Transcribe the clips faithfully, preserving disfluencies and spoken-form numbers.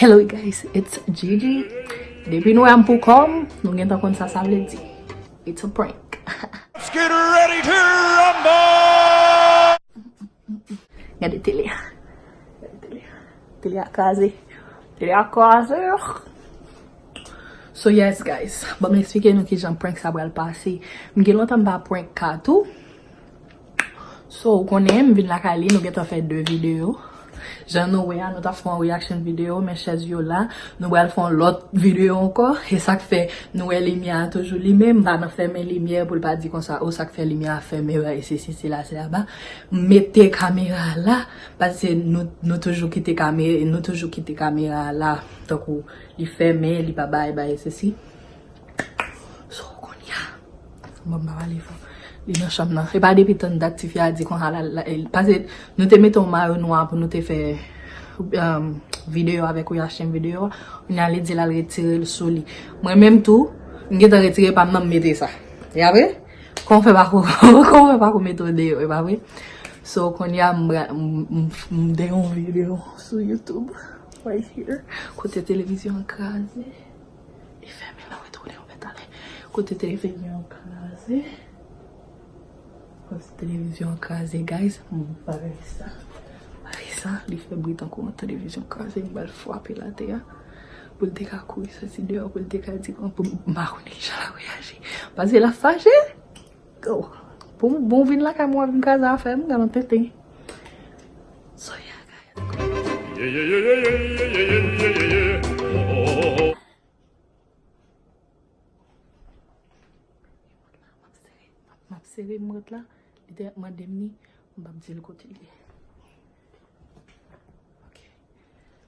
Hello guys, it's Gigi. Depi nou wè m pou kò m, nou gentan konn sa sa vle di. It's a prank. Let's get ready to rumble! Gade tele a. Gade tele a. Tele a kraze. Tele a kraze. So yes guys, ban m eksplike nou kijan prank sa pral pase. M gen lontan m pa prank Katou. So, ou konnen, m vin lakay li, nou gentan fè de videyo. Jan nou wè a, nou t ap fè yon reaction videyo, men chèz yo la, nou pral fè yon lòt videyo ankò. E sa k fè nou wè limyè a toujou limen, m pa nan fèmen limyè pou l pa di konsa, o sa k fè limyè a fèmen, bagay sesi, sela, sela ba. M mete kamera a la, paske nou, nou toujou kite kame-, nou toujou kite kamera a la, tankou li fèmen, li pa bay, bagay sesi. So, kounye a, bon, m pa pale fò. Li nan chanm nan. E pa depi tann dat tifi a di konsa la, la, e, paske nou te mete yon mayo nwa pou nou te fè, um, videyo avèk Yashin videyo. Kounye a li di l al retire l sou li. Mwen menm tou, m gentan retire pa m nan m mete sa. E apre, kòman fè pa ko, kòman fè pa ko mete w deyò, e pa vre? So, kounye a, m, m, m, m de yon videyo sou YouTube. Right here. Kote televizyon an kraze. Li fèmen la, wi, tounen yon mèt ale. Kote televizyon an kraze. Kote televizyon an kraze, guys. M bagay sa. Bagay sa, li fè bri tankou yon televizyon kraze. M pral frape l atè a. Pou l te ka kouri soti deyò, pou l te ka di, pou m pa konnen kijan l ap reyaji. Paske l ap fache. Oh. Pou m, pou m vin lakay mwen, w ap vin kraze afè m, gade yon tenten. So, yeah, guys. Yeah, yeah, yeah. Oh, oh, oh. M ap sere, m ap sere mwen la. Li te mande m ni, m p ap di l kote l ye. Ok.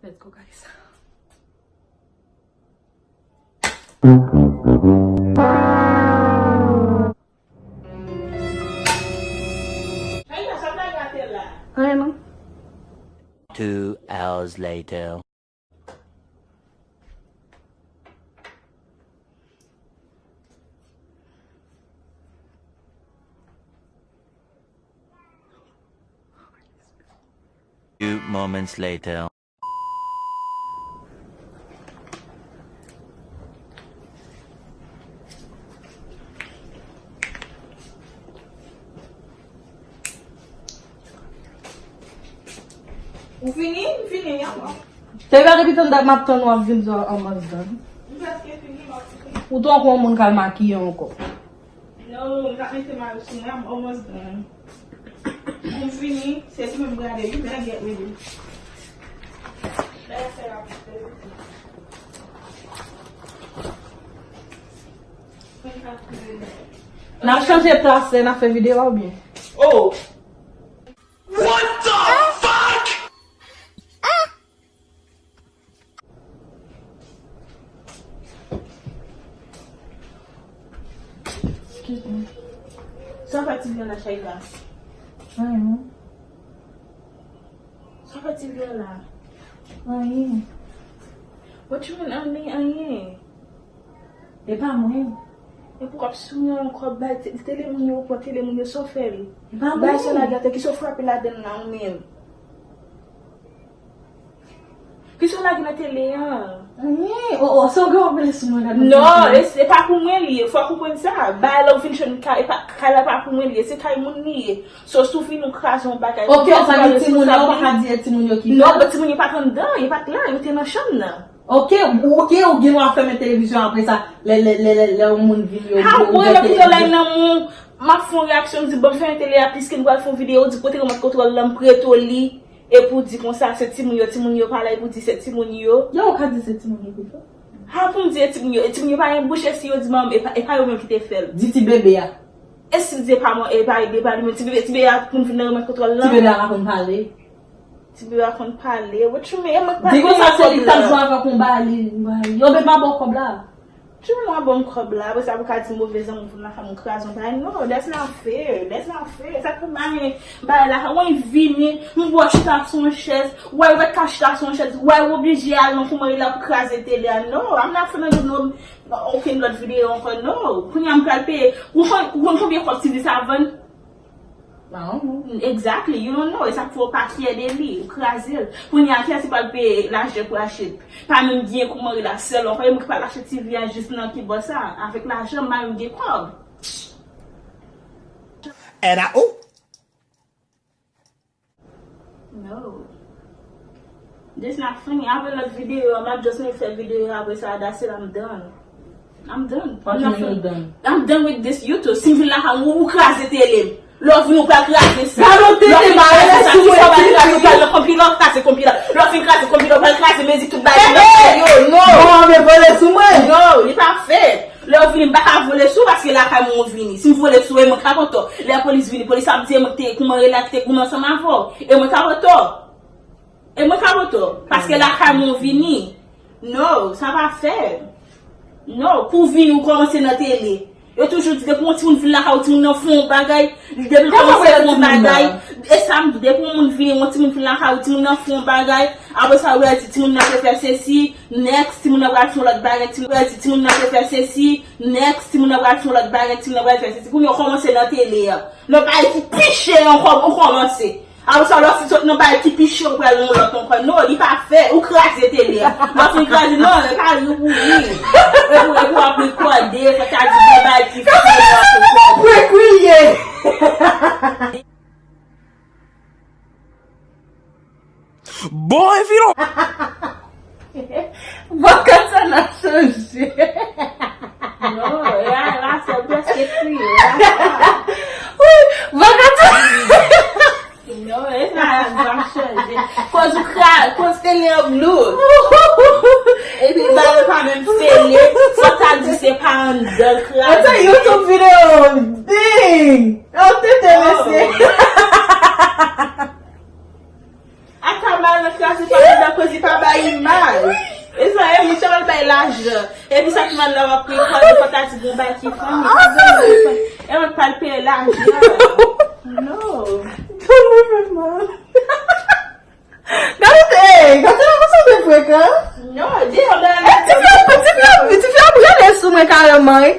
Let's go, guys. Anyen non. Two hours later. Few moments later. Ou fini? M fini, an. Te gade depi tann dat m ap tann w ap vin zò an mans dan. M prèske fini, m ap fini. Ou tankou yon moun k al makiye ankò. No, m t ap mete mayo sou mwen, m almost done. Pou m fini, se sou mwen m prale, you better get ready. Bagay sa rapid. N ap chanje plas lè n ap fè videyo a oubyen? Oh! What the fuck? Excuse me. Sa w fè ti vyola Shayla? Anyen. Sa w fè ti vyola? Anyen. What you mean, anyen, anyen? E pa mwen. E pou w ap souri ankò, bay te-, tele moun yo, ou pran tele moun yo, sa w fè l? E pa mwen. Bay sa lage atè, kisa w frape ladann la, ou menm? Kisa w lage nan tele an? Anyen. O, o, sa w gen w ap mele sou mwen la. Non, e, se pa pou mwen li ye. Fò w konprann sa. Bagay la ou fin jwenn kay, e pa, kay la pa pou mwen li ye. Se kay moun li ye. So, si w fin ou kraze yon bagay, ok, ou pa gen timoun yo, ou pa ka di e timoun yo ki fè l. Non, men timoun yo pa t anndan, yo pa t la, yo te nan chanm nan. Ok, ou, ok, ou gen dwa fèmen televizyon apre sa, lè, lè, lè, lè, lè yon moun vin yo. Ha, ou pran yon videyo lay nan men w, m ap fè yon reyaksyon, m di, bon, m fèmen tele a, piske m pral fè yon videyo, ou di, kote remòt kontwòl lan, m prete w li, epi w di konsa, se timoun yo, timoun yo pa la, epi w di, se timoun yo. Yo, ou ka di se timoun yo ki fè. Ha, pou m di, e timoun yo, e timoun yo pa gen bouch, e si yo di, manman, e pa, e pa yo menm ki te fè l. Di ti bebe a. E si l di e pa mwen, e pa, e pa li menm, ti bebe, ti bebe a konn vin nan remòt kontwòl lan. Ti bebe a pa konn pale. Ti bebe a konn pale. What you mean? E mwen k pa peye kòb la. Di konsa se li k t ap jwe avèk yon bali, bali. Yo menm pa ba w kòb la. What you mean mwen ba w kòb la? Apre sa, ou ka di move zanmi w vin lakay mwen kraze yon bagay. No, that's not fair. That's not fair. Sa k fè m pa renmen bagay la. Wè, m vini, m wè w chita sou yon chèz. Wè, ou pa t ka chita sou yon chèz. Wè, ou oblije al nan kouman li la pou kraze tele a. No, I'm not finna do no Bon, okenn lòt videyo ankò, no. Kounye a m pral peye. Ou konn, ou konn konbyen kòb ti vi sa vann? Exactly, you don't know. E sa k fè w pa fyè de li, ou kraze l. Kounye a, kiyès ki pral peye lajan pou achte? Pa menm gen kouman rele a sèl ankò, e mwen ki pral achte T V a jis nan ki bò sa, avèk lajan m pa menm gen kòb. And I, ooh. No. This not funny. Apre lòt videyo a, m ap just fè videyo a, apre sa, that's it, I'm done. I'm done. What you mean you done? I'm done with this YouTube. Si m vin lakay ou, ou kraze tele m. Lè w vin, ou pral kraze sa. Gade yon tete, ba rele sou mwen, ou pral kraze, ou pral nan konpila, ou kraze konpila. Lè w fin kraze konpila, ou pral kraze mizik tout bagay nan kay yo. No. Bon, men vole sou mwen. No, li pa fèt. Lè w vini, m pa ka vole sou ou paske lakay mwen ou vini. Si m vole sou ou, e mwen k ap an tò. Lè polis vini, polis ap di e mwen ki te kouman rele a ki te goumen ansanm avè w. E mwen k ap an tò. E mwen k ap an tò. Paske lakay mwen ou vini. No, sa pa fè. No, pou w vini ou kòmanse nan tele. Yo toujou di depi yon timoun vin lakay ou, timoun nan fè yon bagay. Depi l kòmanse fè yon bagay. E sa m di, depi yon moun vini, yon timoun vin lakay ou, timoun nan fè yon bagay. Apre sa, ou pral di timoun nan te fè sesi, next, timoun nan pral fè yon lòt bagay, timoun pral di timoun nan te fè sesi, next, timoun nan pral fè yon lòt bagay, timoun nan pral fè sesi. Kounye a w kòmanse nan tele a. Nan bagay ki pi chè ankò, ou kòmanse. Apre sa, lè w fin sot nan bagay ki pi chè, ou pral nan yon lòt ankò. No, li pa fè, ou kraze tele a. Lè w fin kraze, non, e pa ri pou ri. E pou, e pou w ap rekòde, fò ta di gen bagay ki fè w ap rekòde. Prank ou ye. Bon, e vin. Vakansan ap chanje. Non, e a la, se prèske kriye. Wi, vakansan. Non, e sa ap chanje. Koz ou kra, koz tele an blou. Epi ba yo pa menm fele, sa ta di se pa anndan kraze. Antan YouTube videyo, ding! An tete mesye. Ata mal nan kraze pa anndan koz li pa bay imaj. E sa e moun sa pral bay lajan. Epi sa ki mal la w ap rekòde fò ta di gen bagay ki fann. E mwen pral peye lajan. No. Don't move it, man. Gade, hey, gade la fason de frekan. No, di yo la. Ti fi, ti fi, ti fi ap rele sou mwen kareman, wi.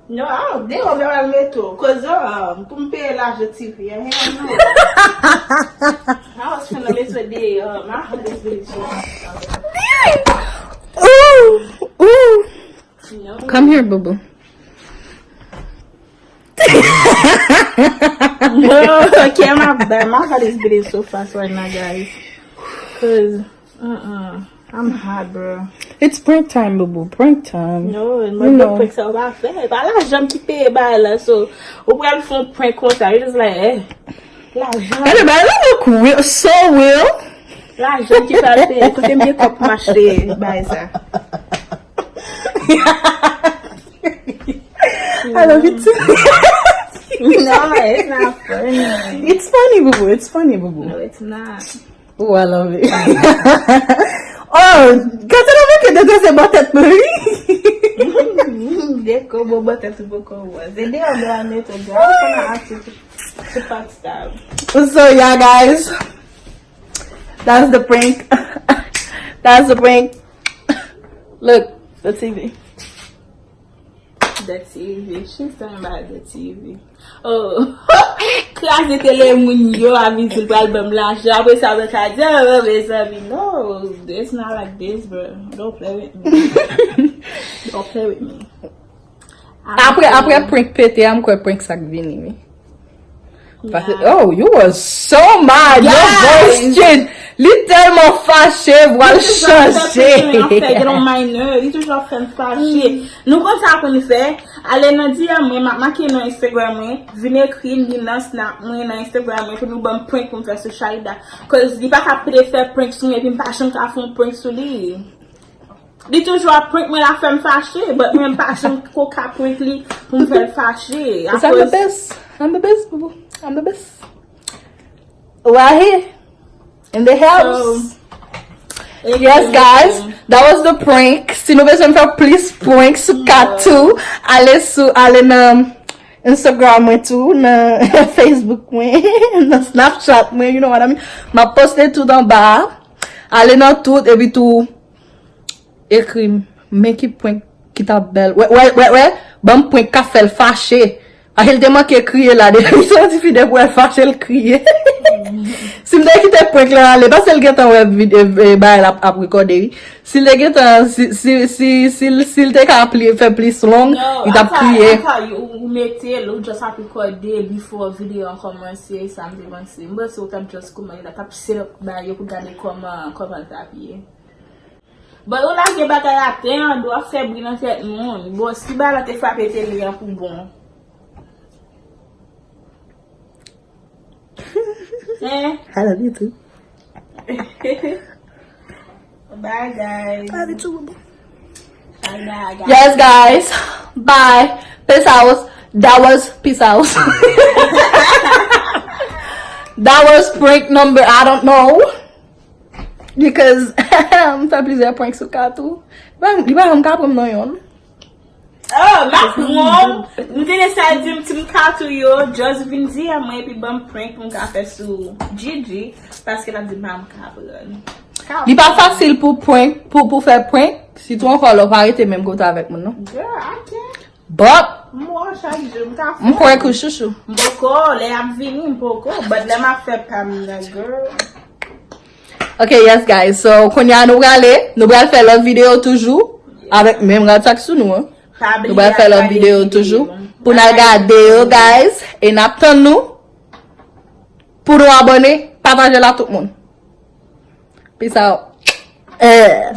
No, a, de yo la al mete w. Koz, um, pou m peye lajan T V a, hell no. I was finna mete w de, um, my heart is really changed. Ooh, ooh. No. Come here, boo boo. No, okay, my bad. My heart is beating so fast right now, guys. Cause, uh-uh, I'm hot, bro. It's prank time, boo boo. Prank time. No, mwen de prank sa w pa fè. Pa lajan m ki peye bagay la, so ou pral fè yon prank konsa. You just like, eh, lajan. Gade bagay la look real, so real. Lajan ki pral peye. Kote m gen kòb pou m achte bagay sa? I love it too. No, it's not funny. It's funny, boo boo. It's funny, boo boo. No, it's not. Oh, I love it. Oh, gade la mete de dezye bò tèt mwen, wi. De kobo bò tèt ou poko wè. Se de an do a mete dja. Ou konn aksè sou, sou Fox Star. So, yeah, guys. That's the prank. That's the prank. Look, the T V. The T V. She's talking about the T V. Oh. Kraze tele moun yo, a vin di l pral ban m lajan. Apre sa, mwen ka di, oh, mezanmi, no, it's not like this, bro. Don't play with me. Don't play with me. Apre, apre prank pete a, m kwè prank sa k vini, wi. Paske, oh, you was so mad. Your voice changed. Li tèlman fache, vwa l chanje. Li toujou ap fè prank mwen, ap fè get on my nerve. Li toujou ap fè m fache. Nou konn sa pou nou fè? Ale nan D M mwen, m ap make nan Instagram mwen. Vin ekri m, vin nan Snap mwen, nan Instagram mwen, pou nou ban m prank pou m fè sou Shaïda. Cause li pa ka pede fè prank sou mwen, epi m pa janm ka fè yon prank sou li. Li toujou ap prank mwen, l ap fè m fache, but mwen m pa janm ko ka prank li pou m fè l fache. Cause I'm the best. I'm the best, boo boo. I'm the best. Right here in the house. So, yes, guys, that was the prank. Si nou bezwen fè plis prank sou Katou, ale sou, ale nan Instagram mwen tou, nan Facebook mwen, nan Snapchat mwen, you know what I mean? M ap poste tout anba a. Ale nan tout, epi tou, ekri m, men ki prank ki t ap bèl. Wè, wè, wè, wè, ban m prank k ap fè l fache. Ache l te manke kriye la, depi l santi Fidel pou el fache, l kriye. Si m te kite prank lan ale, paske l gentan wè vid- e, e, bagay la ap rekòde, wi. Si l te gentan, si, si, si, si, l- si l te ka pli, fè plis long, li t ap kriye. Ou mete l, ou just ap rekòde before videyo an kòmanse, sa m te panse. M panse ou t ap just kouman, li t ap set up bagay yo pou gade kòman, kòman l t ap ye. Bon, ou lage bagay atè an, dwa fè bri nan tèt moun. Bon, si bagay la te frape tele an pou bon. Hein? I love you too. Bye, guys. I love you too, boo. Bye, bye, guys. Yes, guys. Bye. Peace out. That was peace out. That was prank number, I don't know. Because m fè plizyè prank sou Katou. Li pa janm ka pran m nan yonn. Oh, m ap wrong. M te desann di m ti m Katou yo, just vin di a mwen epi ban m prank pou m ka fè sou Gigi, paske l ap di m pa m ka pran. Li pa fasil pou prank, pou, pou fè prank, sitou ankò lè w pa rete menm kote avèk moun, non. Girl, I can't. But, M wè chak jou, m ka fè. M prank ou chouchou. M poko, lè y ap vini, m poko, but lè m ap fè pa m nan, girl. Ok, yes, guys. So, kounye a nou prale, nou pral fè lòt videyo toujou, avèk menm rad sa k sou nou an. Nou pral fè lòt videyo toujou, pou n al gade yo, guys. E n ap tann nou, pou nou abòne, pataje l a tout moun. Peace out. Eh.